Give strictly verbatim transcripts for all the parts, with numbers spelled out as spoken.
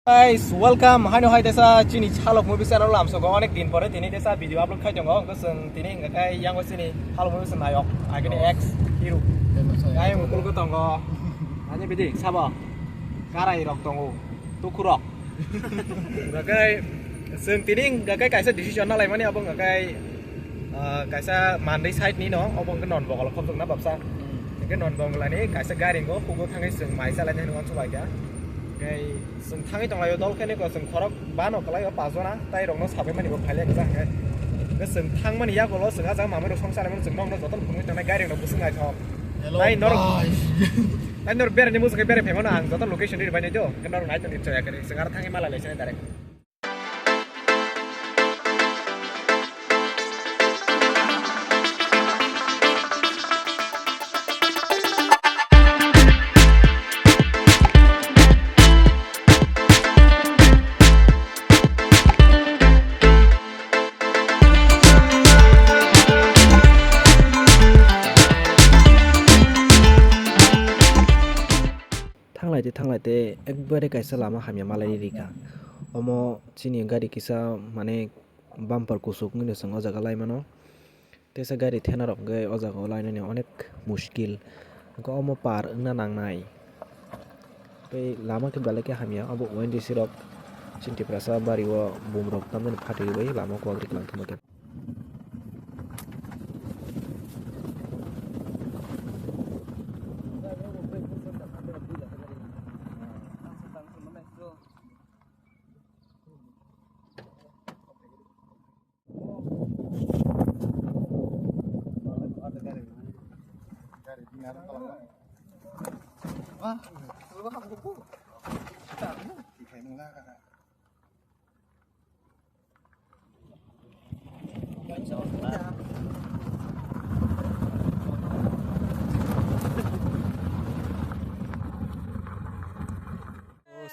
Guys, welcome. Haino hai tesa chini Halok Movie channel lamsogo onek din pore tini tesa video upload khai tongo. Hwnkhe chwng tini hwnkhe khe yango chini Halok Movie chwng nayok. Agini ex hero. Ayang mukul ko tongo. Ani bidi sabo. Karai rok tongo. Tukurok. Hwnkhe chwng tini hwnkhe kaisa decision na laimani abo hwnkhe ah, kaisa mandai side ni no obo hwnkhe non bokol khobjokna babsa. Hwnkhe non bokol ani kaisa gari hwnkhe hugo thangwi chwng mai chalai nai hwnwi uansuk bai kha. Hwnkhe chwng thangwi tonglaio dol khe niko chwng khorok bano kwlaio pajona tai rokno sabai mani bo phailai kisa hwnkhe. Hwnkhe chwng thangmani yagulo chwng ah jaga mamai rok song chalaimani chwng nokno jotono phunugwi tongnai gari rok bwswk naithok. Hello, tai nor guys. Tai nor berani muchung khe berai phaimano ang joto location rwbainai do. Hwnkhe norok nai tongdi choya khe chwng aro thangwi malai lai sinai direct. Thanglai tei thanglai tei ekbare kaisa lama hamya malai rikha. Omo chini gari kisa mane bumper kusuk wngwi chwng o jaga lai mano. Teisa gari thena rok hwnkhe o jaga o lainani onek mushkil. Hwnkhe omo par wngna nangnai. Tei lama khe belai khe hamya, obo O N G C rok chini Tiprasa bari o bum rok tamjani phatwi rwbai lama o kwbangma kwlwng thangma khe.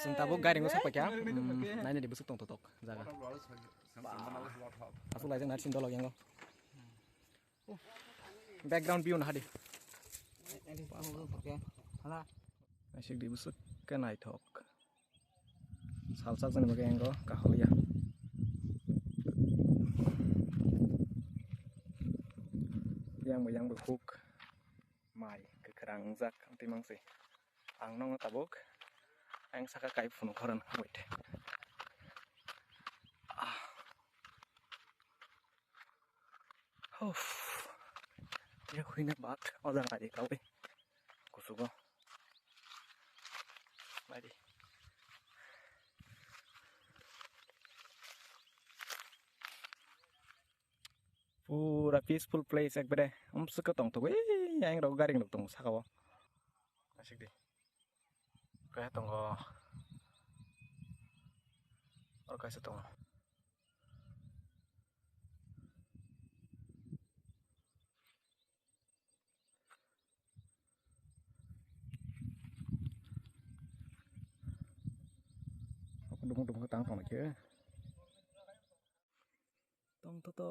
Chwng tabuk gairingo sapaikha, nainani bwswk tongthotok jaga. Aswk laijak naharsin dolok yango. Background view nahadi. Naisik di bwswk khe naithok. Salsa jani bagwi yango kaholiya. Yang bo yang bo huk. Mai kwkhwrang wngjak twi mangsi. Ang nokno tabuk ayang saka kai phunuk hor wng wait. Ah. Uff. Ya huina bat o jaga di kawi. Kusugo. Mai di. Pura peaceful place ekbare. Umswk tong tongo. Ee, yang rok gari rok tongo saka o. Asik di. Kaya tongo. Oro kaisa tongo. Dum dum tang tong khe. Tong to to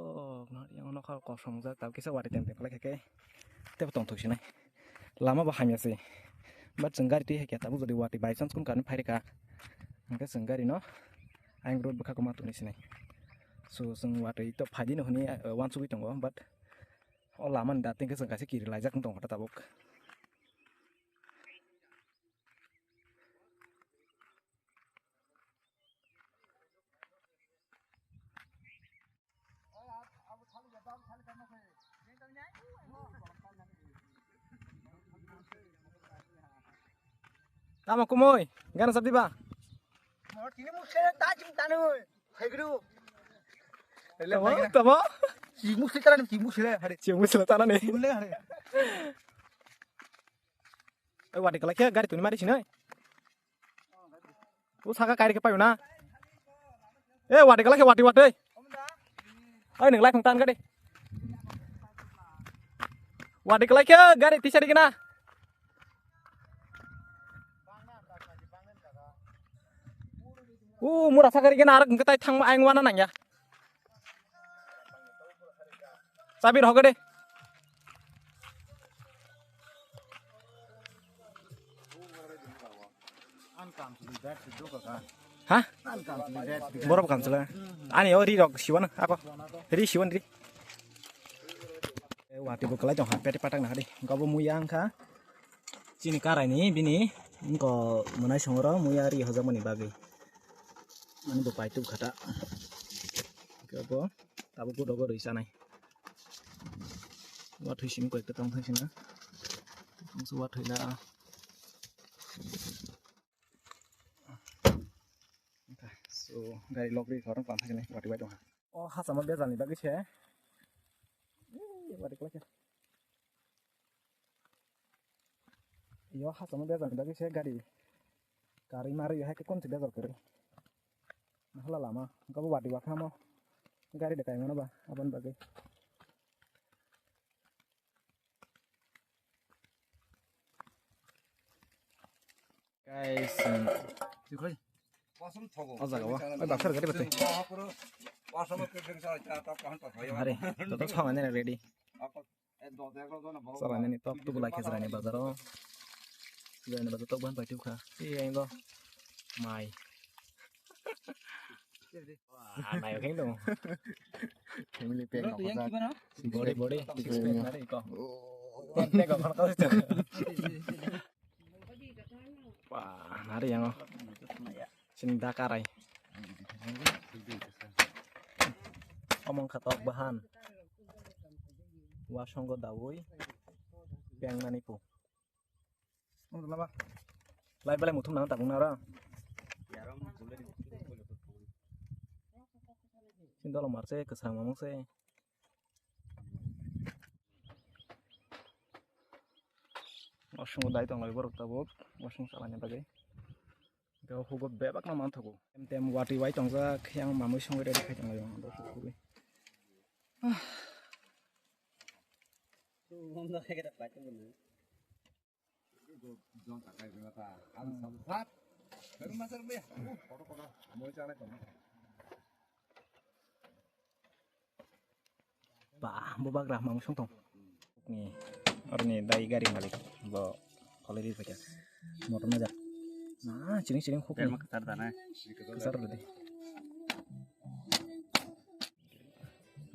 yang nokha kosong jak tab kisa wari tem tem khlai khe. Tebo tong thok sinai. Lama bo hamya se. But chwng gari twi hai khe tabuk jodi wati by chance kun karni phai rikha. Hwnkhe chwng gari no ayang road bwkha koma tongni sinai. So chwng watwi to phaidi no hwnwi, uh, uansugwi tongo, but o lama ni dating khe chwng kaisa kiri laijak wng tongkha tabuk. Tamo kumui, gana sabdi ba? Mo tini mo sere ta chim tanu. Hai gru. Tamo, tamo. Chimuk sila tara ni, chimuk sila, hari. Chimuk sila tara ni. Chimuk sila, hari. Eh, wadi kalai khe gari tuni mari sinai. O saka kairi khe payo na. Eh, wadi kalai khe wadi wadi. Ai nang lai phang tan gari. Wadi kalai khe gari tisari kena. O mura sakari kena arak ngkai thang ayang wana nangya. Chabi rok de. An kam sini bag sini duka ka. Ha? Borok kansle. Ani o ri rok siwan ako. Ri siwan ri. Wati bo kalai tong ha pete patak na hari. Gabo muya angkha. Chini karai ni bini. Ingko munai songoro muya ri hojak mani bagwi. Mani bo paituk khata. Gabo tabo kudogo ri sanai. Wathwi simi koi tong thang sina. Tongsu wathwi la. So gari lok ri khorang pang thang sina wati bai tong ha. O hachama bejal ni bagwi se. Wati klai se. Yo hachama bejal ni bagwi se gari. Gari mari hai ke kon se bejal kari. Hala lama gabo wadi wakhamo gari de kaimano ba abon bagwi. Guys, um, o jaga o, o baksa gari bate. Hari, toto song ani ready. Sala nini tok tu bulai khesra ni bazar o. Jani bazar tok ban pai tu kha. Iya, ini tuh. Mai. Wah, nayo keng dong. Family pack. Body, body. Six pack nari ko. Ten pack ko, kono kau itu. Wah, nari yang o. Sini dakarai. Omong khatok bahan. Wasonggo dawi. Pengnani pu. Lai belai muthum nang tabung nara. Sini dolo marse kesang mamang se. Wasung dai tong lai borok tabuk. Wasung salani bagwi. Hwnkhe o hugo bebak no manthogo. Tem tem wati wai tongjak, yang mamui songwi ready khai tonglaio ang bo hugwi. Ba, bo bagra mang song tong. Ni, orni dai gari malik, bo kholai ri paikha. Motor na jak. Na, chiring chiring khuk ni. Tar dana. Kesar dadi.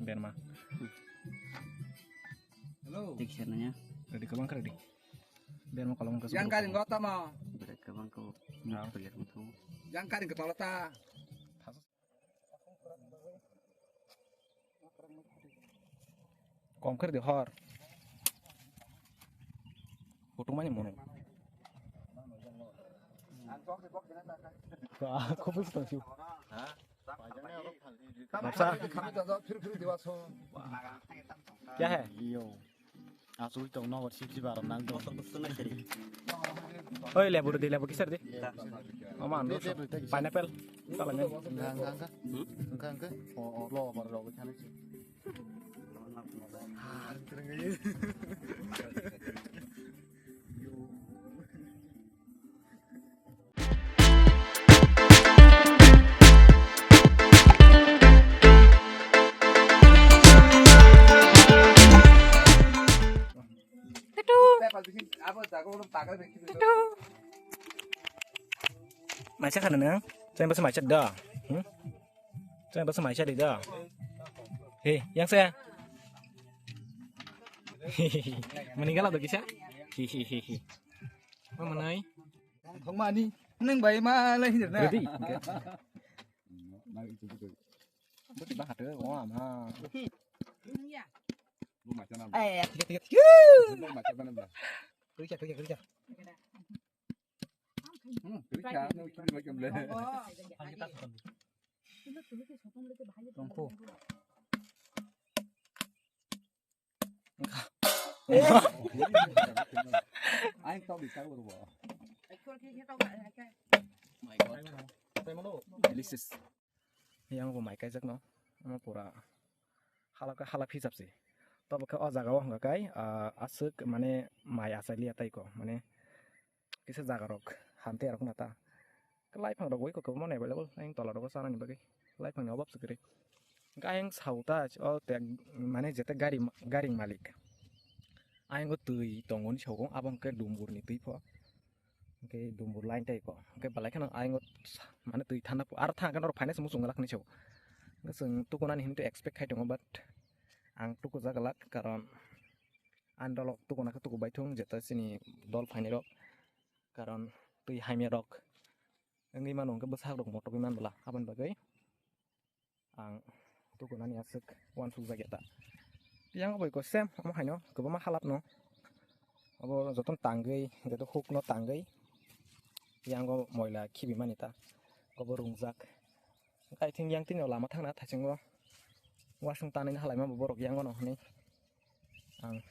Berma. Hello. Tik sana ya. Ready, kabang ready. Berma kolong ke. Yang kari ngota ma. Berat kabang ko. Nah. Yang kari ke tolata. Kom khe de hor. Kutung mani mono. Khobus tong siu. Bapsa. Kya hai? Yo. Asuk tong no sip sip aram nang tong. Oi, lebu di, lebu kisar di. Aman, pineapple. Salah ni. Enggak, enggak, enggak. Enggak, enggak. Oh, oh, lo, baru lo, sana sih. Tutu. Tutu. Maisa khana nang? Saya bahasa maisa da. Hmm? Saya bahasa maisa di da. Hei, yang saya. Meninggal atau kisah? Hihihihi. Mana nai? Thangmani, nang bai ma lai hindir na. Ready? Bati ba hatu, oh, ama. Eh, tiga, tiga, tiga. Kerja, kerja, kerja. Hmm, kerja, no, kerja macam le. Tungku. Aing tok di sabo rubo. My God. Delicious. Yang bo mai kaijak no. Ano pura halak halak hisab se. Tobo khe o jaga o hwnka kai, ah, aswk mane mai achai liya tai ko. Mane kisa jaga rok hamtwi arok na ta. Khe laiphang rok bai kok kwbangma available, ayang tola rogo chanani bagwi laiphang ni obab se kwrwi. Hwnkhe ayang sauta o tek mane jete gari, gari malik. Ayang o twi tongo ni saugo, abo hwnkhe dumbur ni twi pho. Hwnkhe dumbur line tei ko. Hwnkhe belai kheno ayang o sa-, mane twi thana pu-, aro thang khe norok phainai se muchung galak hinwi sao. Hwnkhe chwng tukunani hinwi expect khai tongo, but ang tukujak glak, karon ani dolo tukuna khe tukubai thung, jeta chini dol phainai rok, karon twi hamya rok wngwi mano, hwnkhe bwsak rok motogwi man bwla, aboni bagwi ang tukunani aswk uansuk jak ya ta. Yang bai ko same omo haino kwbangma halap no. Abo jotono tangwi, joto huk no tangwi, yang o moila khibi mani ta. Obo rungjak. I think yang tini lama thangna thaichungo wasung tanwi halai ma borok yang no hwnwi ang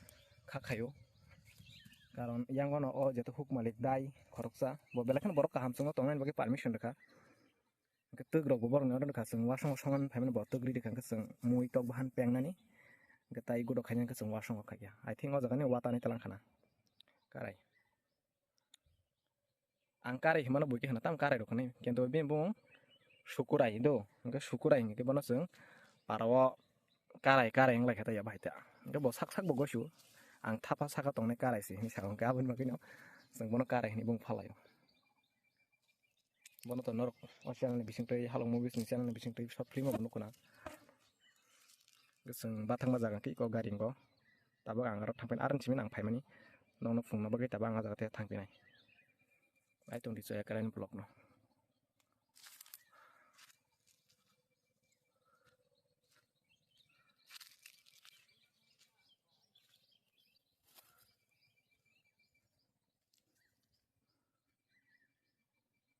kha khaio. Karon yang no o joto huk malik dai khoroksa. Bo belai kheno borok kaham chungo tongnani bagwi permission rwkha. Hwnkhe twk rok bo borok ni order kha, chwng wasung o songan phaimani bo twk ridi kha, hwnkhe chwng mui tok bahan pengnani, hwnkhe tai gudo khaina hwnkhe chwng wasung o khaikha. I think o jaga ni wata ni talang khana. Karai. Ang karai hinmano buikhe hwna, tam karai rok hinwi. Kintu bini bung sukurai do, hwnkhe sukurai hwnkhe bono chwng para o karai, karai wng lai kha ta ya bahai ta. Hwnkhe bo sak sak bo gosu, ang thapa saka tongnai karai se hinwi sa, hwnkhe aboni bagwino chwng bono karai hinwi bung phalai o. Bono to norok o channel ni bisingtwi, Halok Movies ni channel ni bisingtwi short film o bo nukuna. Chwng bathangma jaga khe iko gari wngo. Tabuk ang aro thangphaini, aro simi ang phaimani. Nokno phunukna bagwi tabuk ang o jaga tei thangphinai. Ai tongdi chaya kalaini vlog no.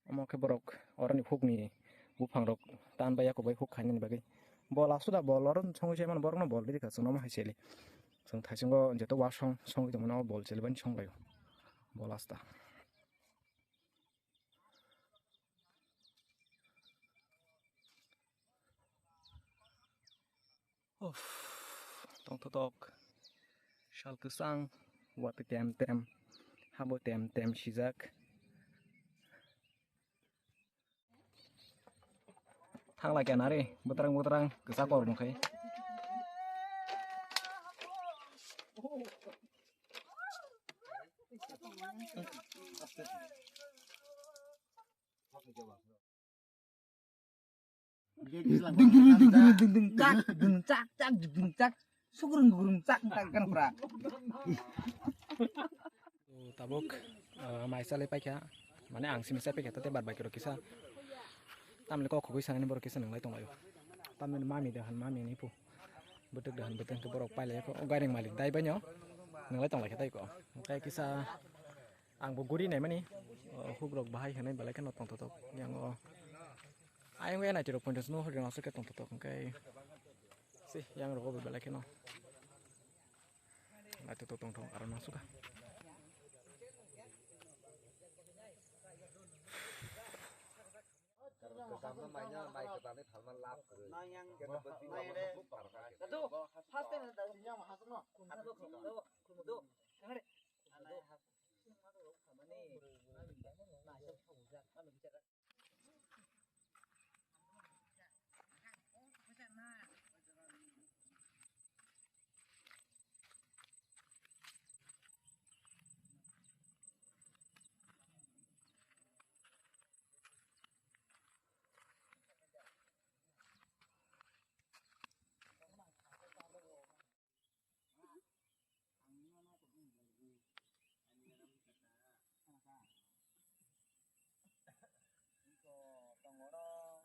Omo khe borok oroni hukni buphang rok tan bai yakubai huk khainani bagwi. Bol asuda bol oro songwi se mano borokno bol ridi kha chwngno omo hai cheli. Chwng thaichungo jeto wasong songwi tongmani omo bol cheli bani songlaio. Bol asta. Uff, tongthotok. Sal kwchang, watwi tem tem, habo tem tem sijak. Thangla kya nari, bwtrang bwtrang, kwchak kor mungkhai. Ding ding ding ding ding ding ding, tak ding, tak ding, tak. Sugrung grung, tak tak kan pra. Tabuk, ah, mai salai paikha, mane ang simi sai paikha, tate bad baki rok kisa. Tamle kok khogwi sanani borok kisa nwnglai tonglaio. Tamni mami de han mami ni pu. Bwtwk de han bwtwk khe borok pailai kho. O gairing malik dai banyo. Nwnglai tonglaikha tai ko. Tei kisa Ang bo guri naimani, o, hukrok bahai hinwi belai kheno tongthotok. Yang o, ayang o N I T rok poito sino hori rok aswk khe tongthotok, hwnkhe se yang rogo bo belai kheno naithotok tongthok aro nangsukha. Kwcham no mai no, mai kwcham ni phalma lab kwrwi. Khe to bwtwi lama no buk phalma khe. First time da yang ma hasuk no. Khum do, khum do. Khum do. Khum do. Tongo ro,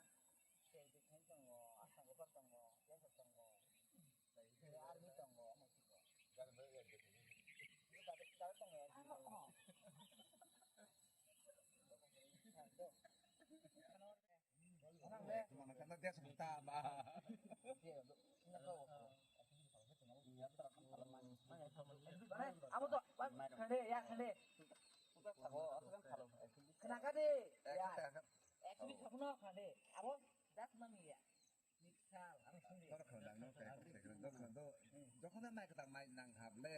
tei bwkhani tongo, asang bwkhak tongo, tei tongo, tei army tongo, omo siko. Tei tongo. Abo to, khande, ya khande. Khna kha de, ya. Actually, khapno khande. Abo, das mami ya. Ni sal, ang sung de. Dor khna dang no, kai khok khna dor khna do. Jokhon da mai kata mai nang hable.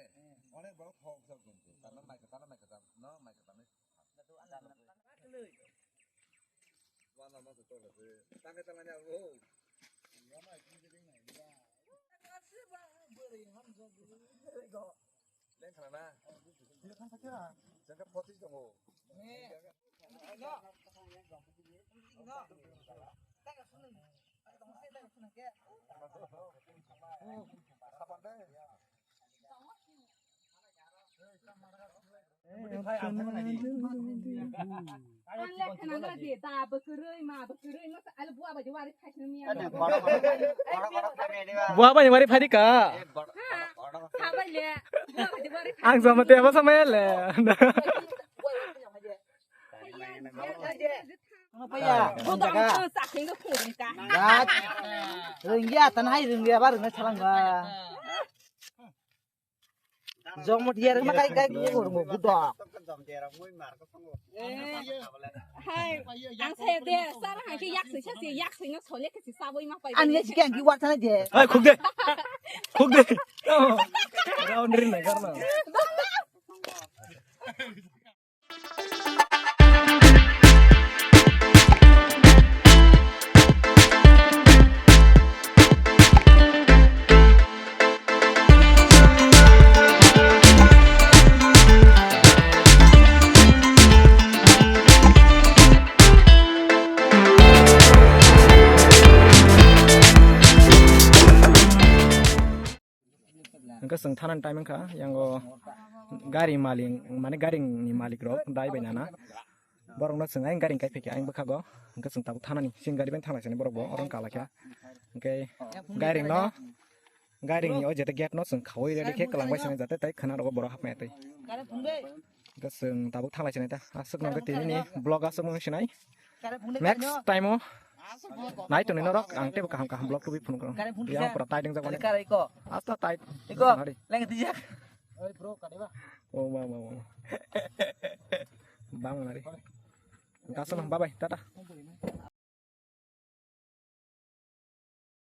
Onek borok thok jok gontu. Karna mai kata na mai kata no, mai kata mai. Wana ma to tole se. Tangai tangai ni abo. Leng khna na. Jangka photo tongo. Buah bani mari phadi ka. Ang sama tiap sama ya le. Rengya tan hai rengya ba rengna chalang ba. Jong mo dia rengma kai kai ko rengmo gudok. Hai, ang saya de, sar hai ke yak sui sasi, yak sui na sole ke si saboi ma pai. Ani ya si ke ang ki wat sana je. Hai, khuk de. Khuk de. Round rin na karna. Hwnkhe chwng thanani time wngkha, yango gari malik, mane gari ni malik rok dai bai nana. Borok no chwng ayang gari kai phikha ayang bwkhago. Hwnkhe chwng tabuk thanani, chwng gari bai thanglai sini borok bo, oro wngkha laikha. Hwnkhe gari no, gari ni o jeta gate no chwng khaui ready khe kwlang bai sini jate tai khwna rogo borok hapmaya twi. Hwnkhe chwng tabuk thanglai sini ta, aswk no hwnkhe tini ni vlog aswk no sinai. Next time o nai tongni norok ang teibo kaham kaham vlog tubui phunukgo. Yang pura tight wngjak mani. Asta tight. Iko. Hari. Leng tijak. Oh, ma, ma, ma. Bang nari. Kasano, bye bye, tata.